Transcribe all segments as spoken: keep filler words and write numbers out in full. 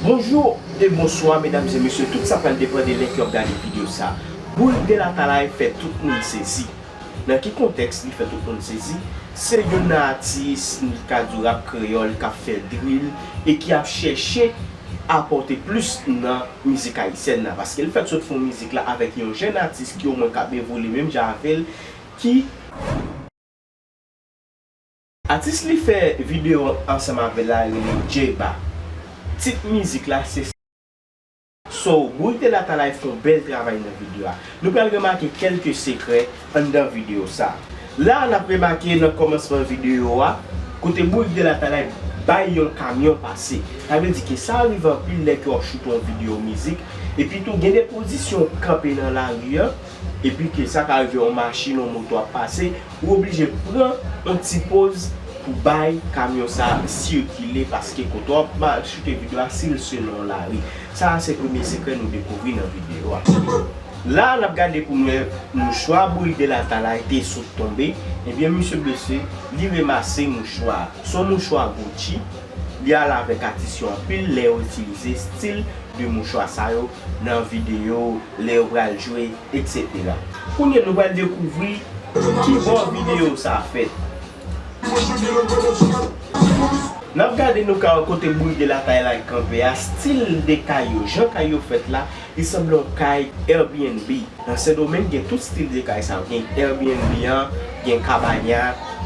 Bonjou e bonswa, medam e mesye, tout sa pral depann de lè ke w ap gade videyo sa. Bourik de Latalay fè tout moun sezi. Nan ki kontèks li fè tout moun sezi? Se youn nan atis, m ka di w, rap kreyòl k ap fè drill e ki ap chèche apòte plis nan mizik ayisyèn nan, paske l fèk sot fè yon mizik la avèk yon jèn atis ki omwen k ap evolye menm jan avè l, ki Atis li fè videyo ansanm avè l la rele Jeba. Tit mizik la se So. Bourik de Latalay fè yon bèl travay nan videyo a. Nou pral remake kèlke sekrè anndan videyo sa. La a, n ap remake nan kòmansman videyo a, kote Bourik de Latalay bay yon kamyon pase. Sa vle di ke sa rive anpil lè ke w ap choute yon videyo mizik, epi tou gen de pozisyon w kanpe nan lari an, epi ke sa ka rive yon machin, yon moto ap pase, ou oblije pran yon ti poz pou bay kamyon sa sikile, paske kote w ap ma-, choute videyo a, si l selon lari. Sa a se premye sekrè nou dekouvri nan videyo a. La a, n ap gade pou n wè mouchwa Bourik de Latalay te sot tonbe. Ebyen, misye blese, li remase mouchwa a. Se yon mouchwa Gucci, li ale avèk atis yo anpil lè yo itilize stil de mouchwa sa yo nan videyo, lè yo pral jwe, etsetera. Kounye a, nou pral dekouvri ki bò videyo sa a fèt. N ap gade, nou ka wè kote Bourik de Latalay kanpe a, stil de kay yo, jan kay yo fèt la, li sanble yon kay Airbnb. Nan Sendomeng, gen tout stil de kay sa yo. Gen Airbnb an, gen kabanya,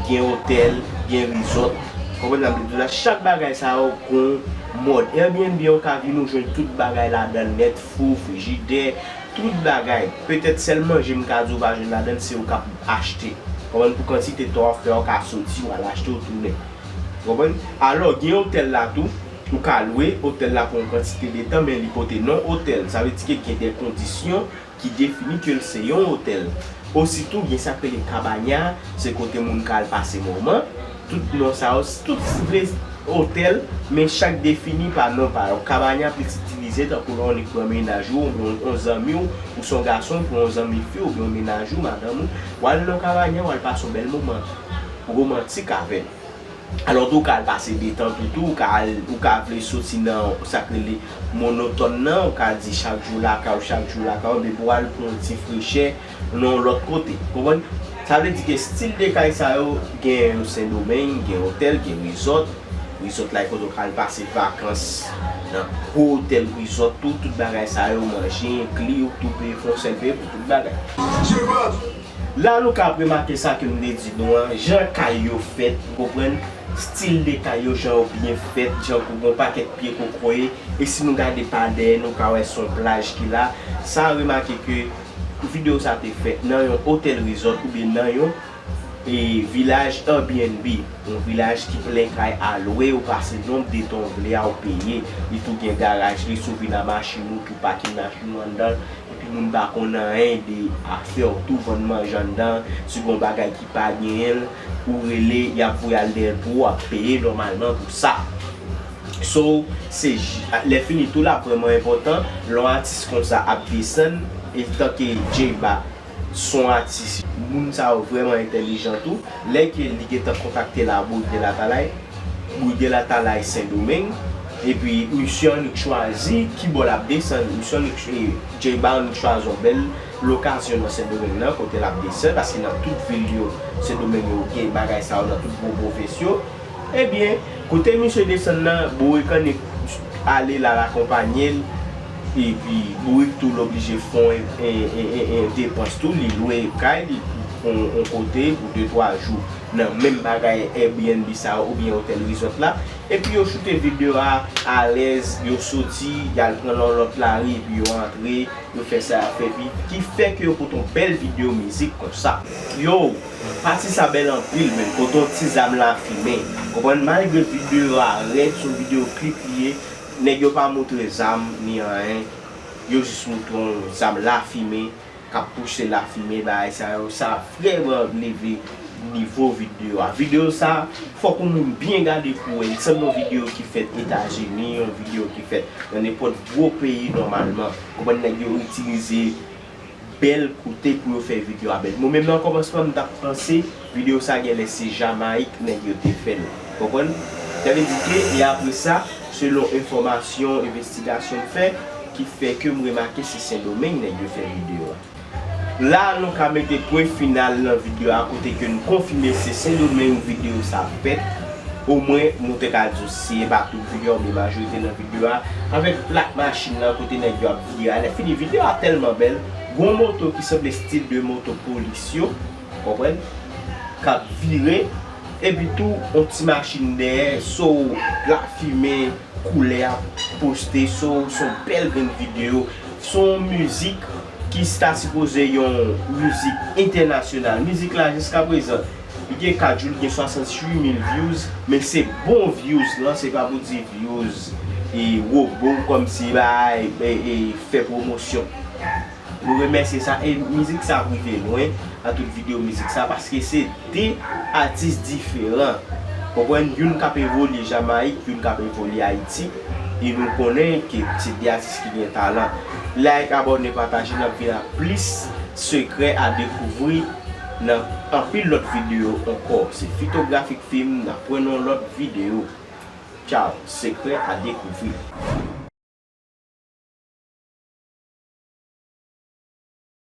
gen otèl, gen resort. Konprann sa m vle di w la? Chak bagay sa yo gon mòd. Airbnb an, ou ka vin, ou jwenn tout bagay ladan l nèt, fou, frijidè, tout bagay. Petèt sèl manje m ka di w pa jwenn ladan l, se ou k ap achte. Konprann? Pou kantite tan w ap fè, ou ka soti, w al achte, w tounen. Konprann? Alò, gen otèl la tou, ou ka lwe otèl la pou yon kantite de tan, men li pote non otèl. Sa vle di ke gen de kondisyon ki defini ke l se yon otèl. Ositou, gen sa k rele kabanya, se kote moun ka al pase moman. Tout non sa yo, tout vle otèl, men chak defini pa non pa yo. Kabanya plis itilize tankou lè w annik pran mennaj ou, oubyen yon zanmi w, ou se yon gason, pran yon zanmi fi w, oubyen yon mennaj ou, madanm ou, w al nan kabanya, w al pase yon bèl moman womantik avè l. Alò tou, ou ka al pase detant ou tou, ou ka al, ou ka vle soti nan sa k rele monotòn nan, ou ka di chak jou lakay ou, chak jou lakay ou, men pou w al pran yon ti frechè nan yon lòt kote. Konprann? Sa vle di ke stil de kay sa yo, gen yo Sendomeng, gen otèl, gen resort. Resort la, e kote ou ka al pase vakans nan gwo otèl resort tou, tout bagay sa yo, manje enkli, ou tou peye, fè yon sèl peye pou tout bagay. La, nou ka ap remake sa ke m te di nou an, jan kay yo fèt, ou konprann, stil de kay yo, jan yo byen fèt, jan kou gon pakèt pye kokoye, e si nou gade pa dèyè, nou ka wè se yon plaj ki la. Sa, remake ke videyo sa te fèt nan yon otèl resort oubyen nan yon, e, vilaj Airbnb, yon vilaj ki plen kay a lwe, ou pase nonb de tan w vle a, ou peye. Li tou gen garaj li, si w vin a machin ou tou, pakin machin ou anndan l. Epi moun pa konn anyen de afè w tou, vann manje anndan, si gon bagay ki pa genyen l, ou rele, y ap voye al dèyè l pou ou, w ap peye nòmalman pou sa. So, se j-, lè fini tou la vrèman enpòtan, lè yon atis konsa ap desann, e tanke Jeba, se yon atis, moun sa yo vrèman entèlijan tou, lè ke li gentan kontakte la Bourik de Latalay, Bourik de Latalay Sendomeng, epi misye annik chwazi ki bò l ap desann. Misye annik ch-, e, Jeba annik chwazi yon bèl lokasyon nan Sendomeng nan, kote l ap desann, paske nan tout vil yo, Sendomeng yo, gen bagay sa yo nan tout gwo pwovens yo. Ebyen, kote misye desann nan, Bourik annik ale l al akonpanye l, epi Bourik tou l oblije fè yon, e, e, e, e, depans tou, li lwe kay, li pran yon kote pou de twa jou. Nan menm bagay Airbnb sa yo oubyen otèl resort la. Epi yo choute videyo a alèz, yo soti, y al pran nan lòt lari, epi yo antre, yo fè sa y ap fè, epi ki fè ke yo pote yon bèl videyo mizik konsa. Yo, pati sa bèl anpil, men kote yon ti zam lafimen. Konprann, malgre videyo a rèd, se yon videyo klip li ye, nèg yo pa montre zam ni anyen, yo jis montre yon zam lafimen k ap pouse lafimen, bagay sa yo, sa vrèman leve nivo videyo a. Videyo sa, fòk yon moun byen gade pou wè l. Li sanble yon videyo ki fèt Etazini, yon videyo ki fèt nan nenpòt gwo peyi nòmalman. Konprann, nèg yo itilize bèl kote pou yo fè videyo a bèl. Mwen menm nan kòmansman, m t ap panse videyo sa genlè se Jamayik nèg yo te fè l. Konprann? Sa vle di ke, e apre sa, Selon enfòmasyon, envestigasyon m fè, ki fè ke m remake se Sendomeng nèg yo fè videyo a. La, nou ka mete pwen final nan videyo a, kote ke n konfime se Sendomeng videyo sa fèt. Omwen, nou te ka di w si e pa tout videyo, men majorite nan videyo a, avèk plak machin nan, kote nèg yo ap vire a. Lè fini, videyo a tèlman bèl, gon moto ki sanble stil de moto polis yo, konprann? K ap vire, epi tou, yon ti machin dèyè, so, plak fimen, koulè ap poste, so, se yon bèl grenn videyo, se yon mizik ki ta sipoze yon mizik entènasyonal. Mizik la, jiska prezan, li gen kat jou, li gen swasanntuit mil views, men se bon views lan, se pa pou di views e wobo kòmsi bay, e, e, fè pwomosyon. Nou remèsye sa, e mizik sa ap rive lwen nan tout videyo mizik sa, paske se de atis diferan. Konprann, youn k ap evolye Jamayik, youn k ap evolye Ayiti, e nou konnen ke se de atis ki gen talan. Like, abòne, pataje, n ap vin ak plis sekrè a dekouvri nan anpil lòt videyo ankò. Se Fitografik Film, n ap wè nan lòt videyo. Tchaw, sekrè a dekouvri.